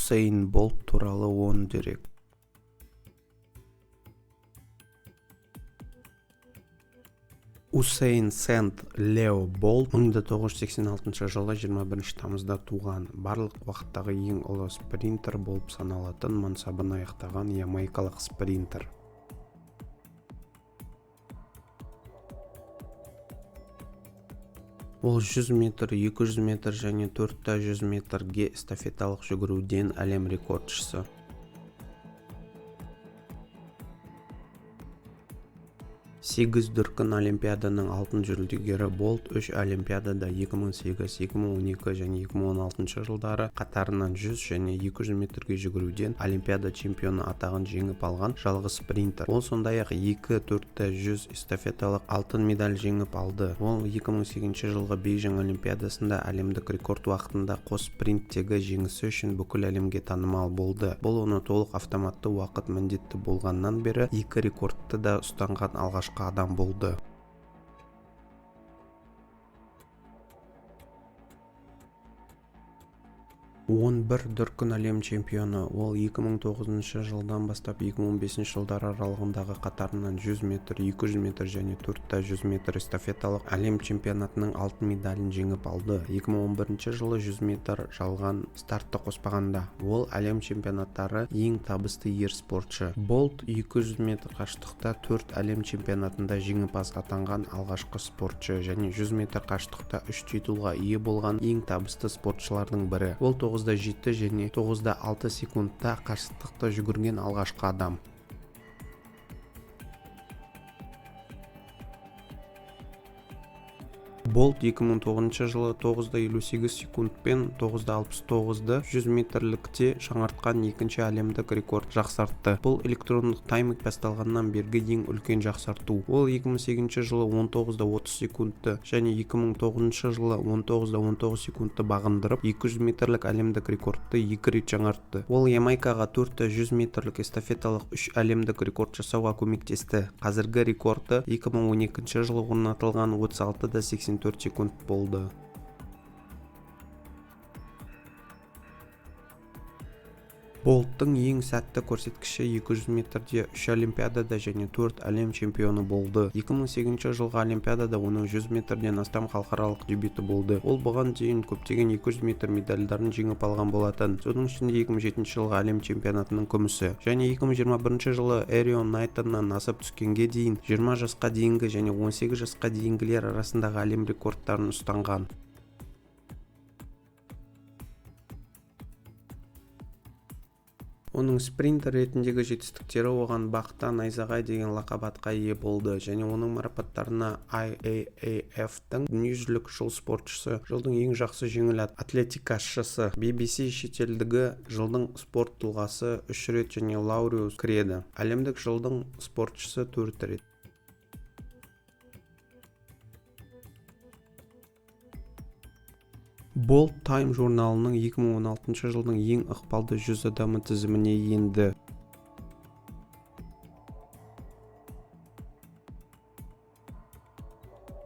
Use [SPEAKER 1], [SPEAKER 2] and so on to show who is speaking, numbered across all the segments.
[SPEAKER 1] Усейн Болт туралы 10 дерек. Усейн Сент Лео Болт 1986 жылы 21 тамызда туған, барлық уақыттағы ең ұлы спринтер болып саналатын мансабын аяқтаған ямайкалық спринтер. Ол 100 метр, 200 метр және 4x100 метрге эстафеталық жүгіруден әлем рекордшысы. 8 дүркін Олимпиаданың алтын жүлдегері Болт үш Олимпиадада 2008, 2012 және 2016 жылдары қатарынан 100 және 200 метрге жүгіруден Олимпиада чемпионы атағын жеңіп алған жалғыз спринтер. Ол сондай-ақ екі 4x100 эстафеталық алтын медаль жеңіп алды. Ол 2008 жылғы Бейжің Олимпиадасында әлемдік рекорд уақытында қос спринттегі жеңісі үшін бүкіл әлемге танымал болды. Бұл оны толық автоматты уақыт міндетті болғаннан бері екі рекордты да ұстанған алғашқы адам болды. 11 дүркін әлем чемпионы. Ол 2009 жылдан бастап 2015 жылдар аралығындағы қатарынан 100 метр, 200 метр және 4x100 метр эстафеталық әлем чемпионатының алтын медалін жеңіп алды. 2011 жылы 100 метр жалған стартты қоспағанда. Ол әлем чемпионаттары ең табысты ер спортшы. Болт 200 метр қашықтықта 4 әлем чемпионатында жеңімпаз атанған алғашқы спортшы және 100 метр қашықтықта 3 титулға ие болған ең табысты спортшылардың бірі. Ол 9,7 және 9,6 секундта қашықтықты жүгірген алғашқы адам. Болт 2009 жылы 9,58 секундпен 9,69-ды 100 метрлікте жаңартқан екінші әлемдік рекорд жақсартты. Бұл электрондық тайминг басталғаннан бергі ең үлкен жақсарту. Ол 2008 жылы 19,30 секундты және 2009 жылы 19,19 секундты бағындырып, 200 метрлік әлемдік рекордты екі рет жаңартты. Ол Ямайкаға 4x100 метрлік эстафеталық үш әлемдік рекорд жасауға көмектесті. Қазіргі рекорды 2012 жылы орнатылған 36,84 секунд болды. Болттың ең сәтті көрсеткіші 200 метрде үш Олимпиадада және 4 әлем чемпионы болды. 2008 жылғы Олимпиадада оның 100 метрден астам халықаралық дебюті болды. Ол бұған дейін көптеген 200 метр медальдарын жеңіп алған болатын, соның ішінде 2007 жылғы әлем чемпионатының күмісі және 2021 жылы Эрион Найтоннан асып түскенге дейін 20 жасқа дейінгі және 18 жасқа дейінгілер арасындағы әлем рекордтарын ұстанған. Оның спринтер ретіндегі жетістіктері оған «Бақта найзағай» деген лақап атқа ие болды және оның марапаттарына IAAF-тың дүниежүзілік жыл спортшысы, жылдың ең жақсы жеңіл атлетикашысы, BBC шетелдігі жылдың спорт тұлғасы үш рет және Лауриус кіреді. Әлемдік жылдың спортшысы төрт рет. Болт Time журналының 2016 жылдың ең ықпалды 100 адамы тізіміне енді.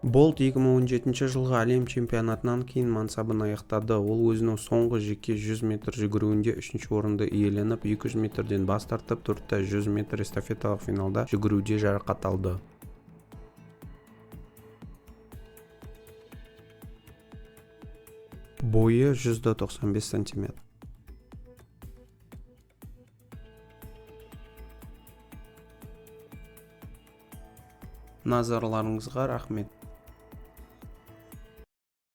[SPEAKER 1] Болт 2017 жылғы әлем чемпионатынан кейін мансабын аяқтады. Ол өзінің соңғы жеке 100 метр жүгіруінде үшінші орынды иеленіп, 200 метрден бас тартып, 4x100 метр эстафеталық финалда жүгіруде жарақат алды. Бойы 195 сантиметр. Назарларыңызға рахмет.